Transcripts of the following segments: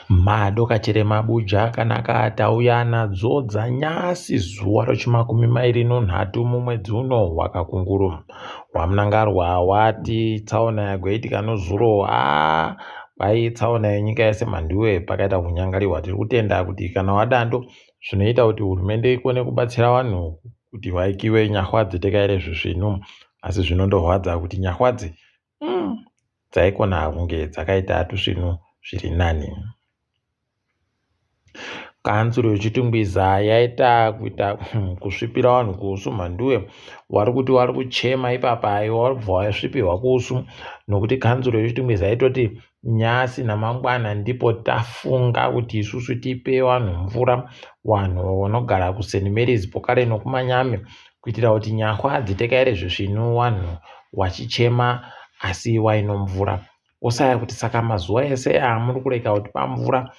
Madokachire mabuja akanaka tauya nadzo dzanyasi zuva rechimakumi mairi nonhatu mumwedzi uno wakakunguru. WaMnangarwa wati tsaona yagoitika nozuro haa kwai tsaona yenyika yese mhanduwe pakaita kunyangariwa. Tiri kutenda kuti kana wadando zvinoita kuti hurumende ikone kubatsira vanhu kuti waikiwe nyahwadzi tekaire zvisvinu asi zvinondorwadza kuti nyahwadzi dzaikona kunge dzakaita tusvinu zviri nani. Kanzuru yeChitungwiza yaita kuita kusvipira vanhu kuusu mhanduwe wari kuti wari kuchema ipapa iwe wabva wasvipirwa kuusu nokuti kanzuru yeChitungwiza yaitoti nyasi namangwana ndipo tafunga kuti isusu tipe vanhu mvura vanhu vanogara kuSt Mary's pokare nokuManyame kuitira kuti nyahwa dzitekaire zvisvinu vanhu wachichema asi waino mvura Wosaya kuti saka mazuva ese amuri kureka kuti pamvura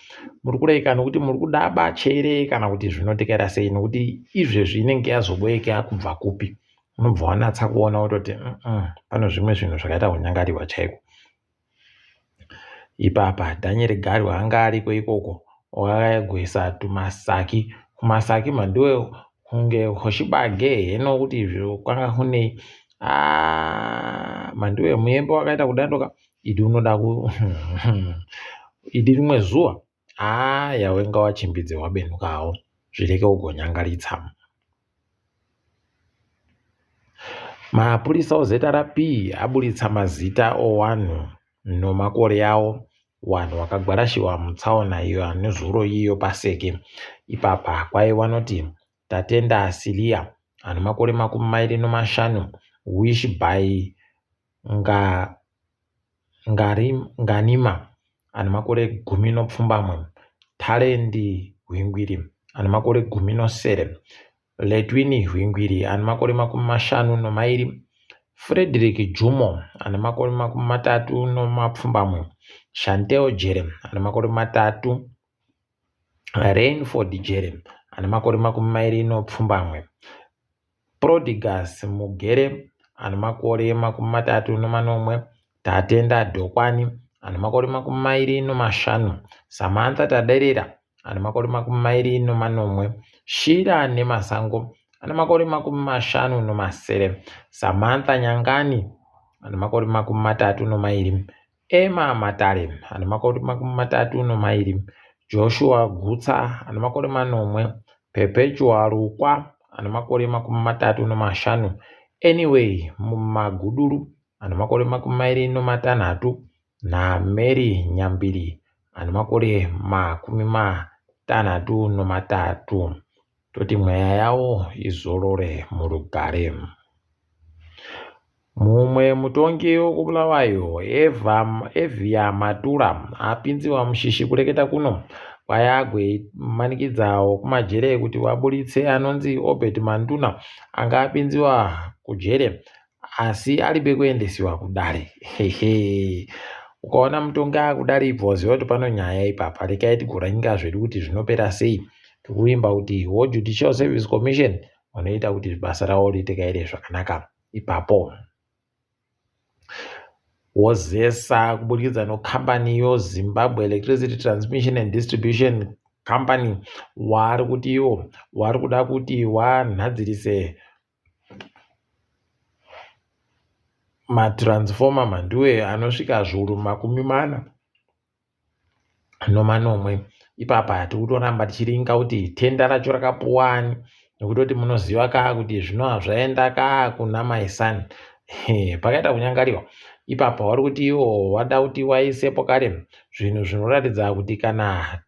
muri kureka nokuti muri kudaba chere kana kuti zvinotekaira sei nokuti izvezvi inenge yazoboeka kubva kupi unobva wanatsa kuona wototi pano zvimwe zvinhu zvakaita kunyangariwa chaiko ipapa Daniel Garwe anga ariko ikoko wakagwesa tumasaki kumasaki mhanduwe kunge hoshibage heno kuti izvo kwanga kunei ah, mhanduwe muyembe wakaita kudandoka idi unoda ku idi rimwe zuva haa ah, yawenga wachimbidze wabenukawo zvireke ugonyangaritsa Mapurisa oZRP aburitsa mazita owanhu nomakore awo wanhu wakagwarashiwa mutsaona iyo anezuro iyo paSeke ipapa kwai wanoti Tatenda Asilia ane makore 25 Wish by Nga Nganima ane makore 17 Talent Hwingwiri ane makore 17 Letwini Hwingwiri ane makore 52, Frederick Jumo ane makore 38, Chantel Jere ane makore 3, Rainford Jere ane makore 28, Prodigus Mugere ane makore 37, Tatenda Dhokwani ane makore 25, Samantha Taderera ane makore 27, Sheila Nemasango ane makore 57, Samantha Nyangani ane makore 32, Emma Matare ane makore 32, Joshua Gutsa ane makore 7, Perpetua Rukwa ane makore 35, Anyway Maguduru ane makore 26 naMary Nyambiri ane makore 63. Toti mweya yavo izorore murugare. Mumwe mutongi wekuBulawayo, Evia Matura, apinziwa mushishi kureketa kuno kwaYagwe manikidza wekumajere kuti vaburitse anonzi Obert Manduna anga apinziwa kujere asi alibe kuendesiwa kudare hehe ukaona mutongi akudare ibva waziva kuti pano nyaya ipapa rekai tigoranyika zvedu kuti zvinopera sei tikuimba kuti wo judicial service commission vanoita kuti basa ravo riitekaire zvakanaka ipapo wozesa kuburikidza nokambani yozimbabwe electricity transmission and distribution company waari kuti iwo wari kuda kuti wanhadzirise Matransformer mhanduwe anosvika zviuru 47. Ipapa tikutoramba tichiringa kuti tenda racho rakapuwa ani nekutoti munoziva kaa kuti zvino hazvaenda kaa kuna my son. Pakaita kunyangariwa ipapa wari kuti iwo wada kuti waisepo kare zvinhu zvinoratidza kuti kana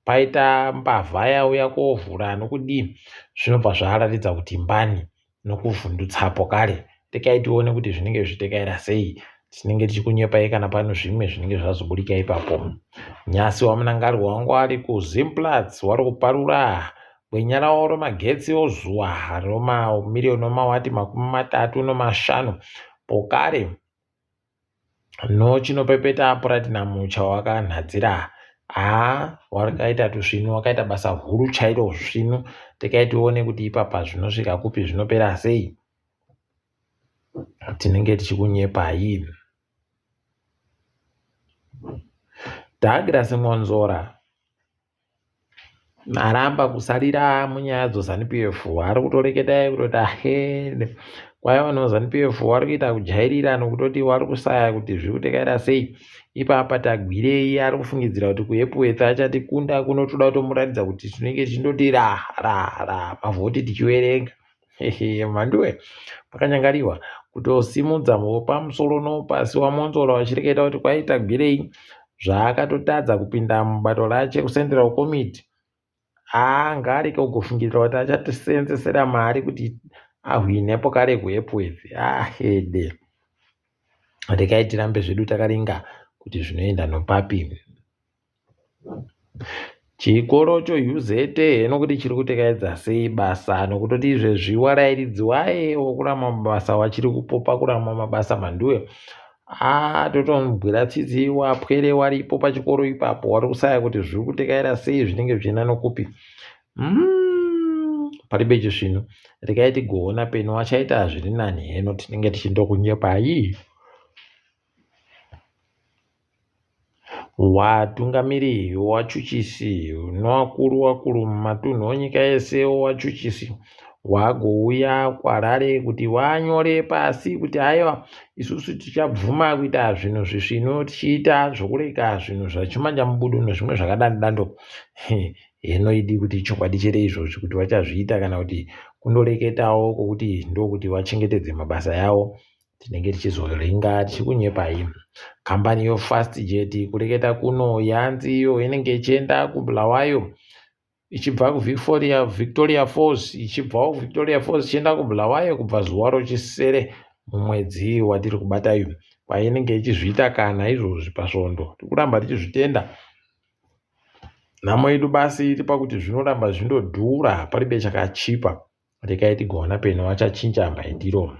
paita mbavha yauya kovhura nokudii zvinobva zvaratidza kuti mbani nokuvhundutsapo kare rekai tione kuti zvinenge zvichitekaira sei tinenge tichikunyepai kana pano zvimwe zvinenge zvazoburika ipapo nyasi wamunangarwa wangu ari kuzimplats wari kuparura gwenya rawo remagetsi ozuwa romamiriyoni omawati 35 pokare No chinopepeta puratinum chawakanhadzira haa wakaita tusvinu wakaita basa huru chairo svinu tekai tione kuti ipapa zvinosvika kupi zvinopera sei tinenge tichikunyepai. Douglas Mwonzora aramba kusarira munyaya dzoZanu PF ari kutoreketa kutoti ahede kwai vanhu veZanu PF vari kuita kujairira nokutoti vari kusaya kuti zviri kutekaira sei ipapa Tagwirei ari kufungidzira kuti kuEpworth achatikunda kuno toda kutomuratidza kuti tinenge tichindoti ra ra ra mavhoti tichiverenga. Hehe mhanduwe pakanyangariwa kutosimudza pamusoro nopasi waMonzora vachireketa kuti kwai Tagwirei zvaakatotadza kupinda mubato rache kuCentral Committee haa ngaarege kugofungidzira kuti achatisenzesera mari kuti ahwine pokare kuEpworth ahede regai tirambe zvedu takaringa kuti zvinoenda nopapi. Chikoro choUZ heno kuti chiri kutekaidza sei basa nokutoti izvezvi warairidzi waye wokurama mabasa wachiri kupopa kurama mabasa mhanduwe aa totombwira tsitsi wapwere waripo pachikoro ipapo wari kusaya kuti zviri kutekaira sei zvinenge zvichienda nokupi paribe chisvinu regai tigoona peno wachaita zviri nani heno tinenge tichindokunyepai. Watungamiri wachuchisi nowakuru wakuru mumatunhu onyika yese owachuchisi wagouya kuHarare kuti wanyore pasi kuti aiwa isusu tichabvuma kuita zvinhu zvisvinu tichiita zvokurega zvinhu zvachimanjamubudu nezvimwe zvakadando dando. Heno idi kuti ichokwadi chere izvozvi kuti vachazviita kana kuti kundoreketawo kwokuti ndokuti vachengetedze mabasa yavo. Tinenge tichizoringa tichikunyepai. Kambani yoFastjet kureketa kuno yanzi iyo inenge ichienda kuBulawayo ichibva kuVictoria Victoria Falls ichibvawo kuVictoria Falls ichienda kuBulawayo kubva zuva rochisere mumwedzi watiri kubata uyu kwainenge ichizviita kana izvozvi pasvondo tiri kuramba tichizvitenda. Nhamo yedu basi iri pakuti zvinoramba zvindodhura paribe chakachipa. Regai tigoona peno vachachinja maitiro.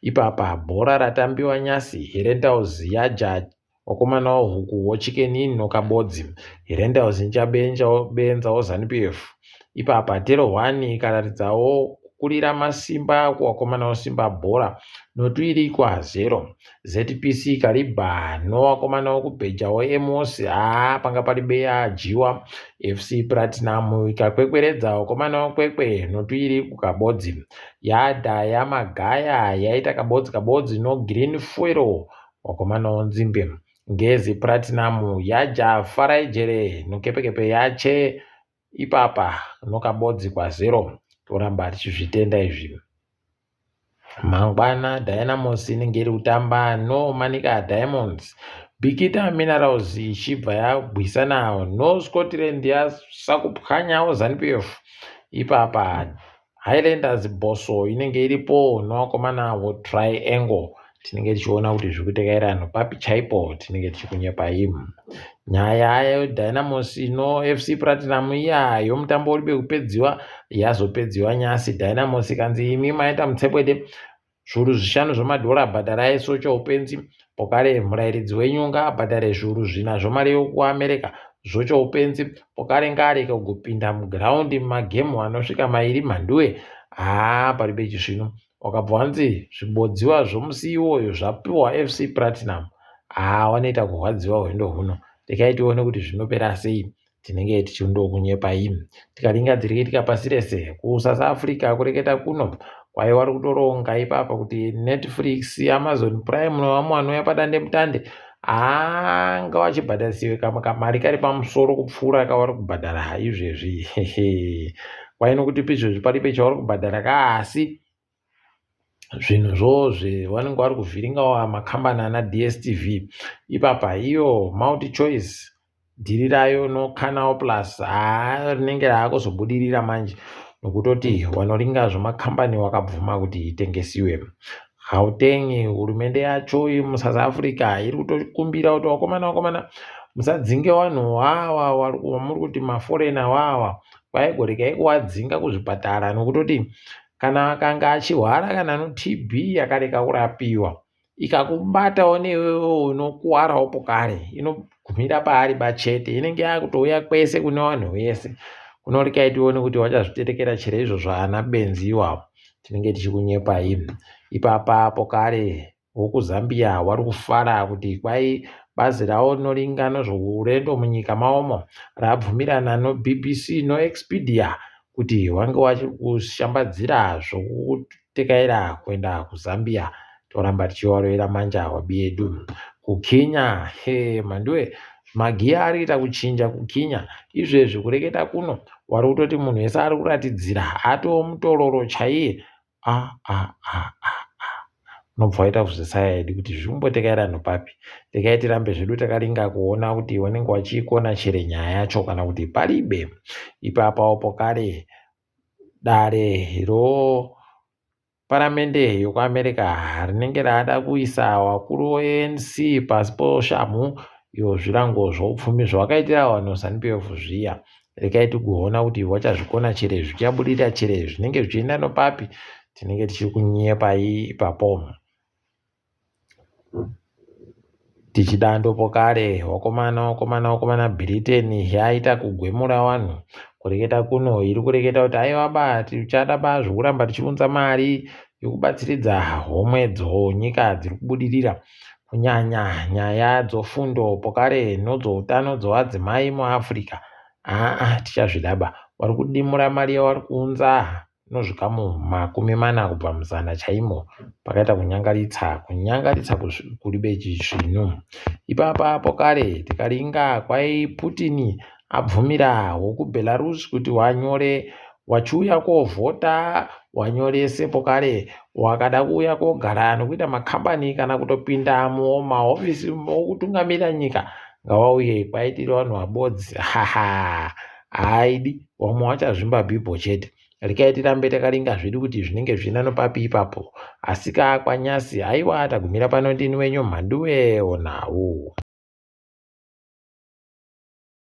Ipapa bhora ratambiwa nyasi Herentals yaja wakomana wahuku woChicken Inn nokabodzi. Herentals ichabenza woZanu PF. Ipapa Tero 1 ikaratidzawo kukurira masimba kuwakomana woSimba Bhora notuiri kwa0. ZPC Kariba nowakomana wokubheja woEmos haa panga pari beya adyiwa. FC Platinum ikakwekweredza wakomana weKwekwe notuiri kukabodzi. Yadha yaMagaya yaita kabodzi kabodzi noGreen Fuel wakomana wonzimbe. Ngezi Platinum yaja Farai Jere nokepekepe yache ipapa nokabodzi kwazero. Toramba tichizvitenda izvi. Mangwana Dynamos inenge iri kutamba no Manica Diamonds. Bikita Minerals ichibva yagwisana no Scotland yasakupwanyawo Zanu PF. Ipapa Highlanders Bosso inenge iripo nevakomana voTriangle. Tinenge tichiona kuti zviri kutekairano papi chaipo tinenge tichikunyepai. Nyaya yeDynamos no FC Platinum iya yomutambo uribe kupedziwa yazopedziwa nyasi. Dynamos ikanzi imi maita mutsepwede zviuru zvishanu zvemadhora bhadharai socha upenzi pokare murairidzi wenyu ngaabhadhare zviuru zvina zvemari yokuAmerica zvocha upenzi pokare ngaarege kugopinda mugiraundi mumagemu anosvika mairi mhanduwe haa paribe chisvinu. Wakabva wanzi zvibodziwa zvomusi iwoyo zvapiwa FC Platinum. Haa wanoita kurwadziwa hwendo huno. Regai tione kuti zvinopera sei. Tinenge tichindokunyepai. Tikaringa dziri kuitika pasi rese. KuSouth Africa kureketa kuno kwai wari kutoronga ipapa kuti Netflix, Amazon Prime nevamwe vanouya padandemutande haa ngavachibhadharisiwe kamari kari pamusoro kupfuura kavari kubhadhara izvezvi. Kwai nokuti izvezvi paribe chavari kubhadhara ka asi zvinhu zvozve vanenge vari kuvhiringawo makambani ana DSTV ipapa iyo multi choice dhiri rayo no Canal Plus haa rinenge raakuzobudirira manje nokutoti wanoringa zvemakambani wakabvuma kuti itengesiwe. Gauteng hurumende yacho muSouth Africa iri kutokumbira kuti vakomana vakomana musadzinge vanhu wawa wamuri kuti maforena wawa kwaigoreka kuwadzinga kuzvipatara nokutoti Kana akanga achihwara kana noTB yakarega kurapiwa ikakubatawo newewo unokuwarawo pokare inogumira paari bachete inenge yakutouya kwese kune vanhu vese kunorikai tione kuti wachazviterekera chere izvozvo ana benzi iwawo tinenge tichikunyepai ipapa pokare WokuZambia wari kufara kuti kwai Bazi ravo rinoringa nezvourendo munyika mavomo rabvumirana noBBC noExpedia kuti vange vachiri kushambadzira zvokutekaira kuenda kuZambia. Toramba tichivarovera manja vabi yedu. KuKenya, he mhanduwe, magiya ari kuita kuchinja kuKenya. Izvezvi kureketa kuno wari kutoti munhu wese ari kuratidzira atoo mutororo chaiye. A a a a a unobva waita kuzvisaya idi kuti zviri kumbotekaira nopapi. Regai tirambe zvedu takaringa kuona kuti wanenge wachiikona chere nyaya yacho kana kuti paribe. Ipapawo pokare dare ro Paramende yekuAmerica rinenge rada kuisa vakuru veANC pasi poshamhu yozvirango zvoupfumi zvavakaitira vanhu ZanuPF zviya. Regai tigoona kuti vachazvikona chere zvichabudirira chere zvinenge zvichienda nopapi tinenge tichiri kunyepai ipapo. Tichidando pokare wakomana wakomana wakomana Britain yaita kugwemura vanhu kureketa kuno iri kureketa kuti aiwa ba tichada ba zvokuramba tichiunza mari yokubatsiridza homwe dzonyika dziri kubudirira kunyanya nyaya dzofundo pokare nodzoutano dzovadzimai muAfrica aa tichazvidaba vari kudimura mari yavari kuunza Nozvikamu 40 kubva muzana chaimo pakaita kunyangaritsa, kunyangaritsa kuribe chisvinu. Ipapa apo kare tikaringa kwai Putin abvumira wokuBelarus kuti wanyore wachiuya kovhota wanyorese pokare wakada kuuya kogara nokuita makambani kana kutopinda mumahofisi okutungamira nyika ngawauye kwaitira vanhu vabodzi haha haidi vamwe vachazvimba bhibho chete Rekai tirambe takaringa zvedu kuti zvinenge zvichienda nopapi ipapo. Asika kwanyasi haiwa tagumira pano ndini wenyu Mhanduwe Nhau.